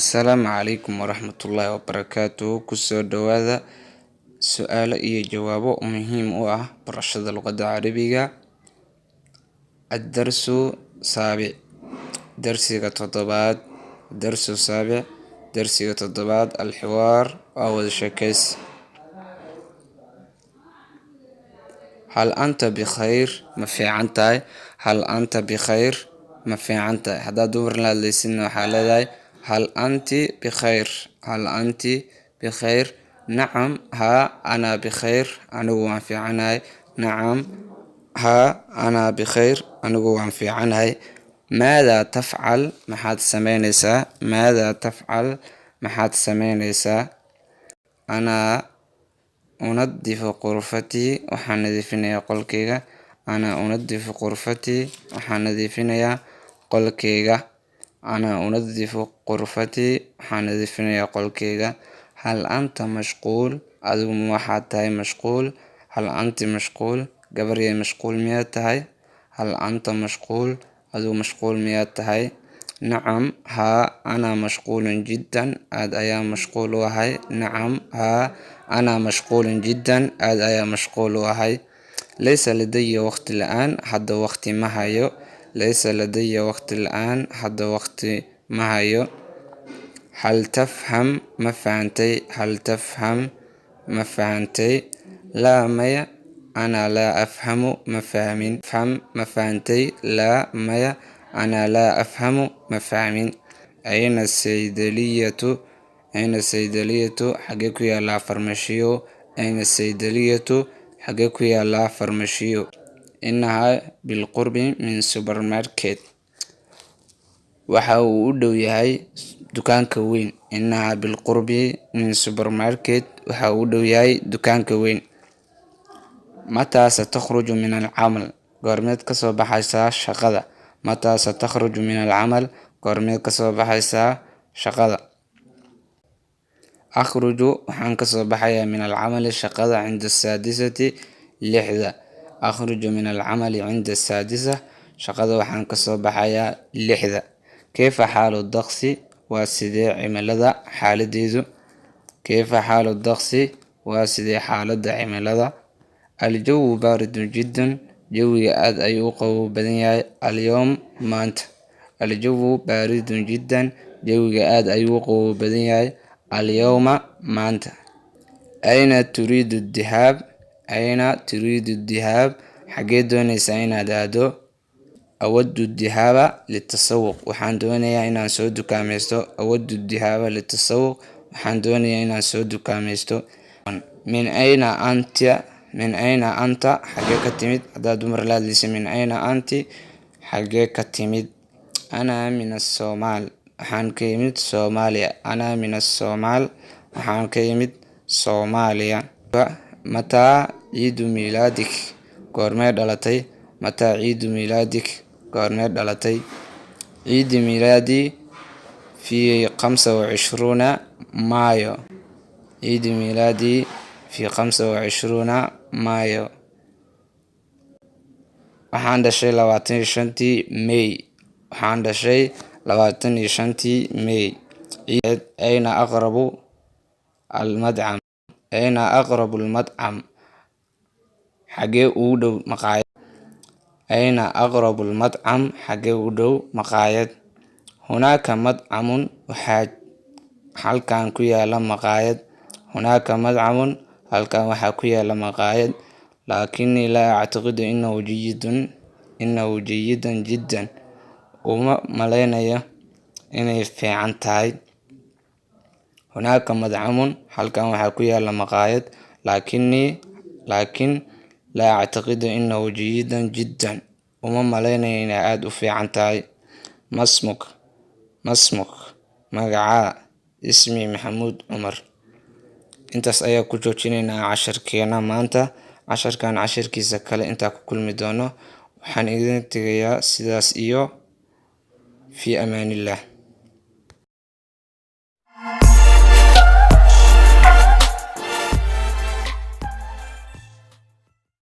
Assalaamu calaykum waraxmatullaahi wabarakaatuh. Kusoo dhawaada su'aalo iyo jawaabo muhiim u ah barashada luqadda Carabiga. الدرس السابع, darsiga toddobaad. الدرس السابع, darsiga toddobaad. الحوار, waa wada sheekaysi. هل أنت بخير? Ma fiican tahay? هل أنت بخير? Ma fiican tahay? Haddaad dumar la hadlaysidna, waxaa leedahay: هل أنت بخير? هل أنت بخير? نعم, haa, أنا بخير, anigu waan fiicanahay. نعم, haa, أنا بخير, anigu waan fiicanahay. ماذا تفعل? Maxaad sameynaysaa? ماذا تفعل? Maxaad sameynaysaa? أنا أنظف غرفتي, waxaan nadiifinayaa qolkayga. أنا أنظف غرفتي, waxaan nadiifinayaa qolkayga. أنا أنظف غرفتي, waxaan nadiifinayaa qolkayga. هل أنت مشغول? Adigu ma waxaad tahay mashquul? هل أنت مشغول? Gabaryey, mashquul miyaad tahay? هل أنت مشغول? Adigu mashquul miyaad tahay? نعم, haa, أنا مشغول جدا, aad ayaan mashquul u ahay. نعم, haa, أنا مشغول جدا, aad ayaan mashquul u ahay. ليس لدي وقت الآن, hadda waqti ma hayo. ليس لدي وقت الآن, hadda waqti ma hayo. هل تفهم? Ma fahantay? هل تفهم? Ma fahantay? لا, maya, أنا لا أفهم, ma fahmin. فهم, ma fahantay? لا, maya, أنا لا أفهم, ma fahmin. أين الصيدلية? أين الصيدلية? Xagee ku yaalaa farmashiyo? أين الصيدلية? Xagee ku yaalaa farmashiyo? إنها بالقرب من سوبر ماركت, waxa uu u dhow yahay dukaanka weyn. إنها بالقرب من سوبر ماركت, waxa uu u dhow yahay dukaanka weyn. متى ستخرج من العمل? Goormeed kasoo baxaysaa shaqada? متى ستخرج من العمل? Goormeed kasoo baxaysaa shaqada? أخرج, waxaan kasoo baxayaa, من العمل, shaqada, عند السادسة, 6da. أخرج من العمل عند السادسة, shaqada waxaan kasoo baxayaa 6da. كيف حال الطقس? Waa sidee cimilada xaaladeedu? كيف حال الطقس? Waa sidee xaaladda cimilada? الجو بارد جدا, jawiga aad ayuu u qabow badan yahay, اليوم, maanta. الجو بارد جدا, jawiga aad ayuu u qabow badan yahay, اليوم, maanta. أين تريد الذهاب? أين تريد الذهاب? Xagee doonaysaa inaad aado? أود الذهاب للتسوق, waxaan doonayaa inaan soo dukaamaysto. أود الذهاب للتسوق, waxaan doonayaa inaan soo dukaamaysto. من أين أنت? من أين أنت? Xagee ka timid? Haddaad dumar la hadlaysa: من أين أنت? Xagee ka timid? أنا من الصومال, waxaan ka yimid Soomaaliya. أنا من الصومال, waxaan ka yimid Soomaaliya. متى عيد ميلادك? Goormee dhalatay? متى عيد ميلادك? Goormee dhalatay? عيد ميلادي في 25 مايو. عيد ميلادي في 25 مايو. Waxaan dhashay 25-tii May. Waxaan dhashay 25-tii May. أين أقرب المطعم? أين أقرب المطعم? Xagee ugu dhow maqaayad? أين أقرب المطعم? Xagee ugu dhow maqaayad? هناك مطعم, waxaa halkan ku yaala maqaayad. هناك مطعم, halkan waxaa ku yaala maqaayad. لكني لا أعتقد إنه جيد, إنه جيدا جدا, uma maleynayo inay fiican tahay. هناك مطعم, halkan waxaa ku yaala maqaayad, لكني, laakiin, لا أعتقد إنه جيدا جدا, uma maleynayo inay aad u fiican tahay. ما اسمك? ما اسمك? Magacaa? اسمي Maxamuud Cumar. Intaas ayaa ku joojinaynaa casharkeena maanta. Casharkan casharkiisa kale intaa ku kulmi doono, waxaan idin tegayaa sidaas iyo في أمان الله.